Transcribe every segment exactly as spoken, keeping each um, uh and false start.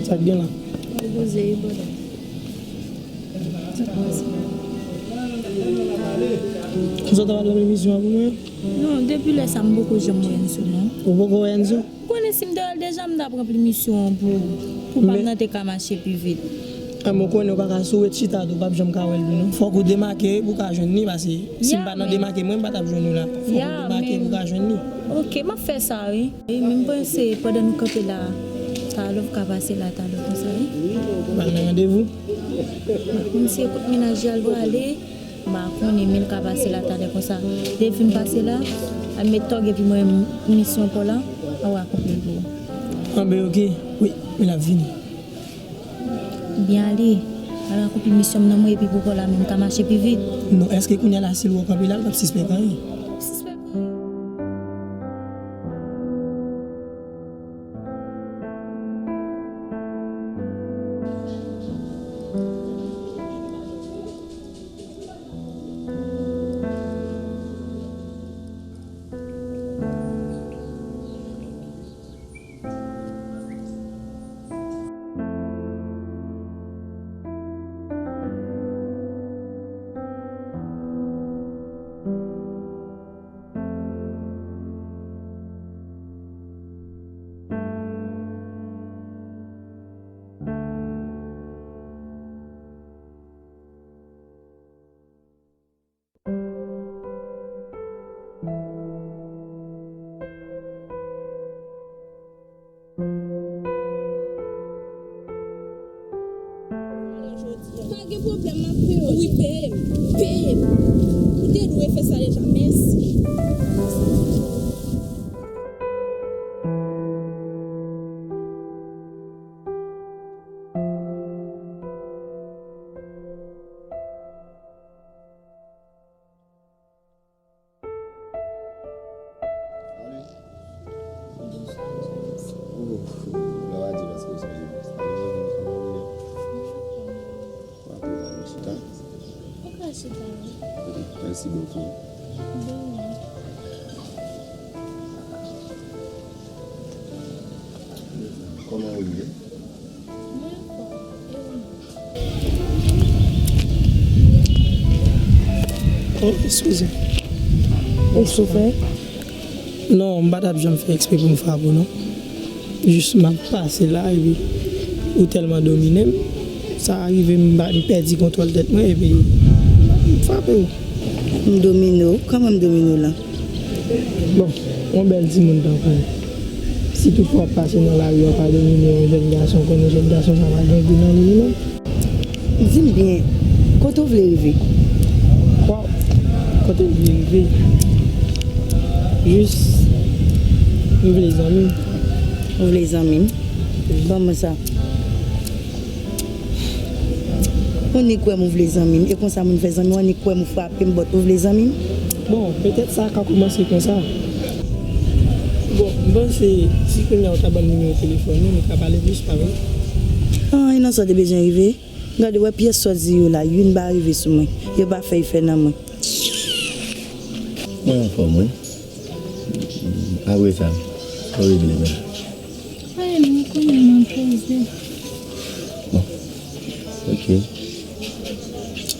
Sa k gen la? Mwen poze wi, brother. Sa k pase? Ou sot ap al nan emisyon an pou mwen? Non, depi lè sa m poko janm wè Enzo non. Ou poko wè Enzo? Ou konnen si m te wè l deja, m t ap ranpli misyon an pou, pou pa m nan te ka mache pi vit. A, mwen konnen ou pa ka, si w ret chita tou, w p ap janm ka wè l tou non. Fòk ou demake wi pou w ka jwenn li, paske si m pa nan demake mwen, m pa t ap jwenn ou la. Fòk ou demake pou w ka jwenn li. Ok, m ap fè sa wi. E men m panse pandan nou kanpe la, talè w ka pase la talè konsa wi. Ou pral nan randevou? M pa konn si e kot mennaj li al prale. M pa konnen, men l ka pase la talè konsa. Depi m pase la, al met tòg epi mwen, misyon pa w la, a w akonpli l pou ou. Anben, ok. Wi, men l ap vini. Byen ale. Al akonpli misyon m nan mwen epi pou pa w la menm ka mache pi vit. Non, èske kounye a la si l wè w kanpe la, l p ap sispèk anyen? Sispèk anyen. Pa gen pwoblèm, m ap peye w. Wi, peye m. Peye m. Ou te dwe fè sa deja. Mèsi. Alo. Bonswa, James. Oh, oh, glwa a Dye paske w sonje m. Sa yo, kòman w ye? Mwen anfòm, e ou? Mwen anfòm, e ou? Mwen anfòm, e ou? Chita. Ou ka chita, wi. Ok, mèsi bokou. De rien. Kòman ou ye? Mwen anfòm, e ou menm? Oh, eskize. Kisa w fè? Non, m pa t ap janm fè eksprè pou m frape w, non. Jis m ap pase la, epi ou tèlman domine m, sa rive m ba, m pèdi kontwòl tèt mwen, epi m frape w. M domine w? Kòman m domine w la? Bon, yon bèl timoun tankou w, si toutfwa w ap pase nan lari a, w pa domine yon jèn gason, konnen jèn gason sa pa gen gou nan li, non. Di m byen, kote w vle rive? Waw, kote m vle rive? Jis, m vle zanmi. Ou vle zanmi m? Ban mwen sa. Ou nik wè m ou vle zanmi m. E konsa moun fè zanmi w, ou nik wè m ou frape m, but ou vle zanmi m? Bon, petèt sa ka kòmanse konsa. Bon, m panse, si kounye a ou ta ban m nimewo telefòn ou, nou ka pale plis, pa vre? Anyen nan sa w te bezwen rive. Gade, wè pyès sòti yo la, youn pa rive sou mwen. Yo pa fè efè nan mwen. Mwen anfòm, wi. Apre sa, sa w regle menm? Anyen non, ou konnen mwen poze. Bon, ok.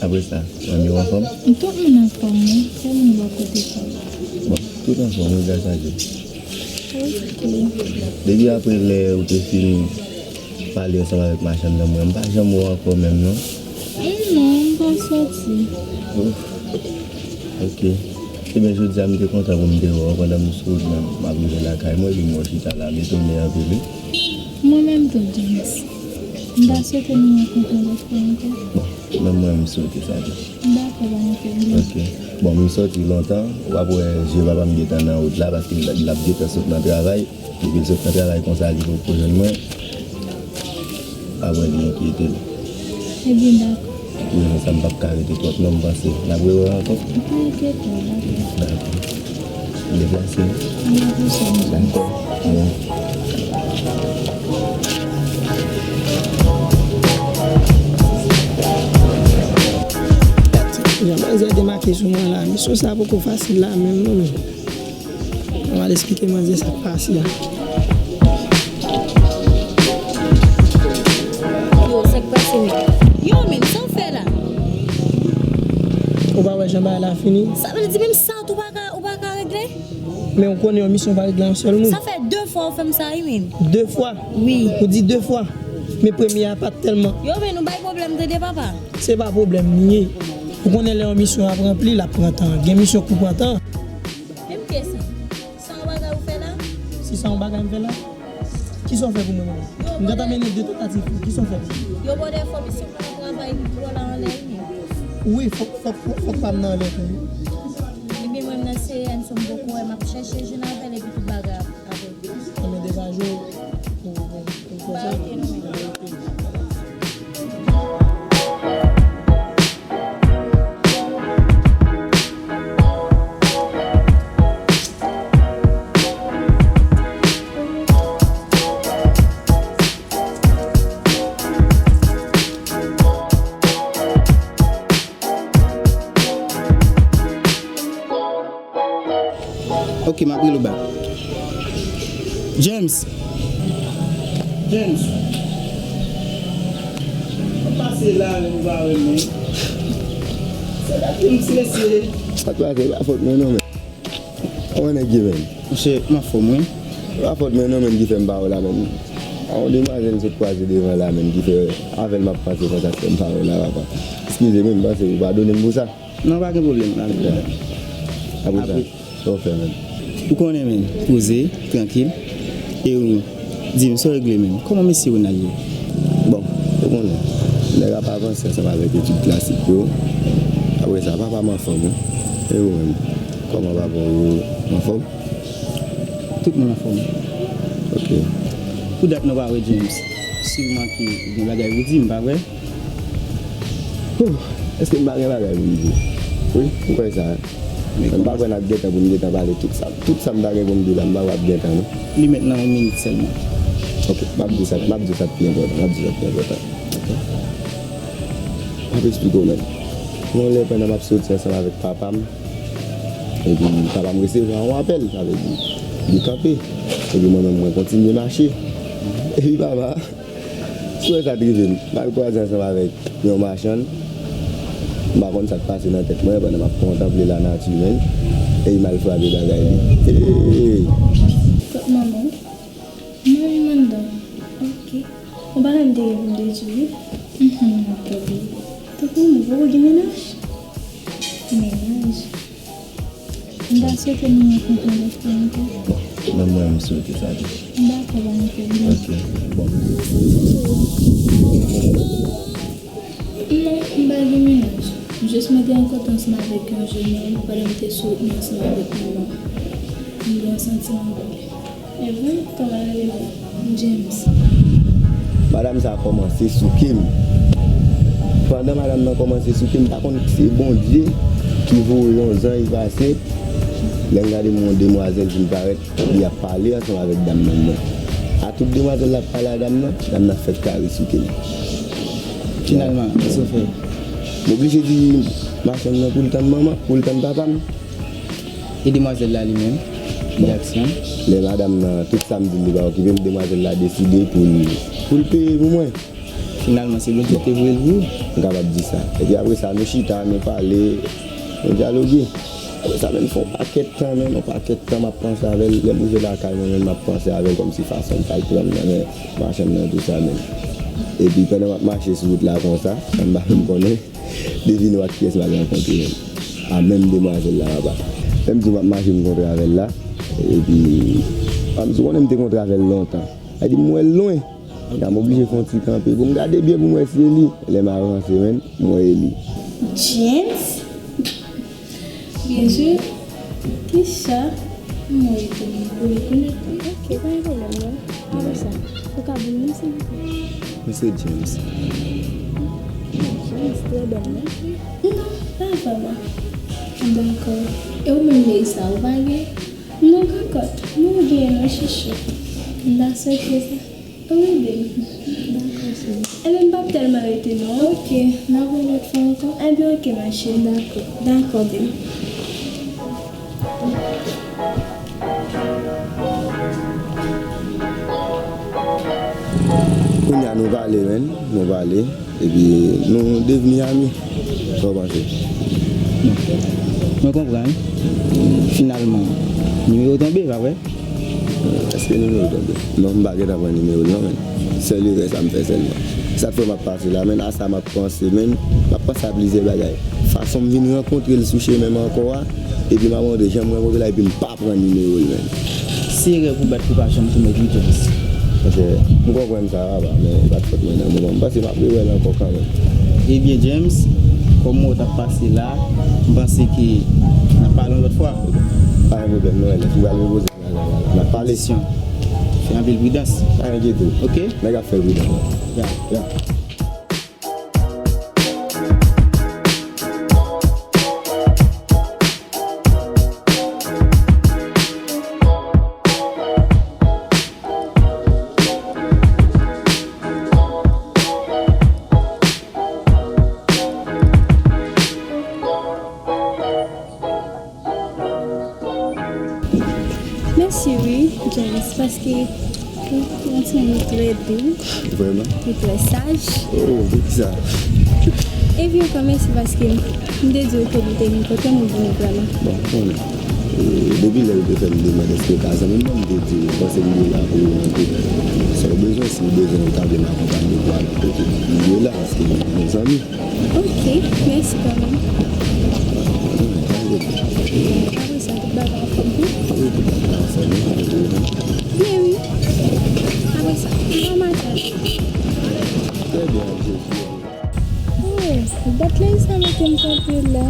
Apre sa, manmi w anfòm? Tout moun anfòm, wi. Sèl mwen bò kote pa m. Bon, tout anfòm, wi, gras a Dye. Ok. Depi apre lè ou te fin pale ansanm avèk machann nan, mwen, m pa janm wè w ankò menm, non. Non, m pa sòti. Oh, ok. Ebyen, jodi a, m te kontan pou m te wè w pandan m sou wout mwen, m ap rive lakay mwen, epi m wè w chita la, m etone anpil, wi. Mwen menm tou, James. M ta swete nou rankontre lòt fwa ankò. Bon, menm mwen, m swete sa tou. Dakò, pa gen pwoblèm. Ok. Bon, m sòti lontan, w ap wè je papa m gentan nan wout la, paske l, l ap gentan sot nan travay. Depi l sot nan travay konsa, li poko jwenn mwen. Apre li enkyete l. Ebyen, dakò. Wi, men sa m p ap ka rete twòp non, m panse n ap rewè ankò. Pa enkyete w, dakò. Dakò. M deplase. Dakò. Bon. Jan manzè demake sou mwen la, misyon sa poko fasil la menm non, men. Mwen al esplike manzè sa k pase a. Wè jan bagay la fini. Sa vle di menm sa tou ou pa ka, ou pa ka regle? Men ou konnen yon misyon pa regle yon sèl moun. Sa fè de fwa ou fè m sa wi menm. De fwa? Wi. Ou di de fwa? Men premye a pa t tèlman. Yo men nou bay pwoblèm tande papa. Se pa pwoblèm li ye. Ou konnen lè yon misyon ap ranpli, l ap pran tan. Gen misyon ki pran tan. Menm ke sa. Sa yon bagay ou fè la? Si sa yon bagay m fè la? Kisa w fè pou mwen menm? M gentan mennen de tantativ pou ou. Kisa w fè pou mwen? Yo ba w de enfòmasyon pou nan travay pou w la anlè wi menm. Wi, fòk, fòk, fòk, fòk pa m nan anlè tou wi. Ebyen mwen menm nan C E N S O m poko wè, m ap chèche jwenn avè l epi tout bagay ap, ap regle. Anben degaje w pou, pou, pou fè sa. Ba, ok, non, men. Ok, m ap rele w bak. James! James! Ou pase la, men ou pa wè m, men. Se dat menm ti mesye. Sa k pase, pa fòt mwen non, men. Kòman nèg ye, men? Monchè, m anfòm, wi. Pa fòt mwen non, men, ki fè m pa wè w la, men. A yon demwazèl m sot kwaze devan la, men, ki fè avè l m ap pase konsa, ki fè m pa wè w la, papa. Eskize, men, m panse ou padone m pou sa. Non, pa gen pwoblèm, n a vin la. Apre sa, sa w fè menm? Ou konnen menm, poze, trankil, e ou di m sa w regle menm. Kòman mesye Ronald ye? Bon, ou konnen, nèg ap avanse ansanm avèk etid klasik yo. Apre sa, papa m anfòm wi. E ou menm, kòman papa w ye? Anfòm? Tout moun anfòm. Ok. Pou dat nou pa wè James. Siman ke gen bagay pou di, m pa vre? Huh, èske m pa gen bagay pou m di? Wi, m kwè sa. Men m pa kwè n ap gen tan pou n gentan pale tout sa. Tout sa m ta gen pou m di la, m pa kwè ap gen tan non. Li mèt nan yon minit sèlman. Ok, m ap di sa, m ap di sa k pi enpòtan, m ap di sa k pi enpòtan. Ok. M ap esplike w menm. Yon lè pandan m ap soti ansanm avèk papa m, epi papa m resevwa yon apèl, sa vle di, li kanpe. Epi mwen menm, mwen kontinye mache. Epi papa, sou wè sa t rive m. M al kwaze ansanm avèk yon machann. M pa konn sa t pase nan tèt mwen pandan m ap kontanple lanati, men. Epi m al frape bagay li. Hey! Kot manman w? Mwen menm anndan. Ok. Ou pa nan m te gen pou m te di wi. Mhm, m ap tou bliye. Tankou m poko gen mennaj. Mennaj. M ta swete nou rankontre lòt fwa ankò. Menm mwen, m swete sa tou. Dakò, pa gen pwoblèm. Ok, bon. Non, m pa gen mennaj. Jis mwen te rankontre ansanm avèk yon jennonm pandan m te sou wout mwen ansanm avèk manman m. M gen yon santiman pou li. E vre? Kòman l rele? James. Madanm sa a kòmanse souke m. Pandan madanm nan kòmanse souke m, m pa konn si se Bondye ki voye yon zanj pase. Lè m gade m wè yon demwazèl vin parèt, li ap pale ansanm avèk dam nan mwen. A tout demwazèl la ap pale a dam nan, dam nan fèk kare souke m. Finalman, kisa w fè? M oblije di machann nan pou l tann manman, pou l tann papa m. E demwazèl la li menm, reyaksyon l? Lè madanm nan, tout sa m di l li pa okipe m, demwazèl la deside pou l, pou l peye pou mwen. Finalman, se Bondye ki te voye l pou ou? M kapab di sa. Epi apre sa, nou chita, nou pale, nou dyaloge. Apre sa, menm fè yon pakèt tan, menm yon pakèt tan, m ap panse avè l. Lè m rive lakay mwen, menm m ap panse avè l kòmsi fason l t al pran m nan men machann nan, tou sa, menm. Epi pandan m ap mache sou wout la konsa, m pa menm konnen. Devine w ak kiyès m al rankontre menm. A menm demwazèl la, papa. Lè m di w m ap mache, m kontre avè l la. Epi, a m di w konnen m te kontre avè l lontan. Sa di m wè l lwen. Epi a m oblije fè yon ti kanpe pou m gade byen pou m wè si se li. Lè m avanse, menm, m wè e li. James? Byen si. Kisa? M wè li tou, m rekonèt li. Ok, pa gen pwoblèm, non. Apre sa, ou ka di m non, silvouplè? Mwen se James. James, trè bèl non. Non, pa vrèman. Dakò. E ou menm, Melissa, ou pa gen? Non, kakòt. Nou genyen, non, chouchou. M ta swete sa. Ou ede m. Dakò, cheri. Ebyen, m p ap tèlman rete, non. Ok, n ap wè lòt fwa ankò. Ebyen, ok, ma chérie. Dakò. Dakò, baby. Kounye a nou pale, menn, nou pale, epi nou devni ami. Sa w panse? Mwen konprann. Finalman, nimewo tonbe, pa vre? Èske nimewo tonbe? Non, m pa gentan pran nimewo l non, men. Sèl erè sa m fè sèlman. Sa k fè m ap pase la, men, a sa m ap panse, men, m ap panse a plizyè bagay. Fason m vin rankontre l sou chemen m ankò a, epi m ap wonde jan m rankontre l la, epi m pa pran nimewo l, men. Se erè pou w bat pou pa janm komèt, wi, James. Monchè, m konprann sa, papa, men e pa t fòt mwen nan moman. M panse m ap rewè l ankò kanmenm. Ebyen, James, kòm w t ap pase la, m panse ke n ap pale yon lòt fwa. Pa gen pwoblèm, non, Ernest. M pral repoze m la, la, la, la. N ap pale. Atannsyon. Fè anpil pridans. Pa enkyete w. Oke? Nèg ap fè pridans. Ya. Ya. Mèsi wi, James, paske ou, ou yon timoun ki trè dou, vrèman, ki trè saj. Oh, poukisa? Epi ankò mèsi paske m te di w ke nou te vin kote nou vini vrèman. Bon, konnen. E, depi lè ou te fè m demann èske w ka zanmi m, m te di w, m panse m te la pou ou nan tout sa w bezwen. Si w bezwen, ou ta vle m akonpanye w pou al kote m, m ye la, paske m yon zanmi. Ok, mèsi kanmenm. Apre sa, tout bagay anfòm tou? Wi, tout bagay anfòm, wi. Byen, wi. Apre sa, kòman maten an? Trè byen, ap jwe. Oh, dat la, sa mete m kanpe la.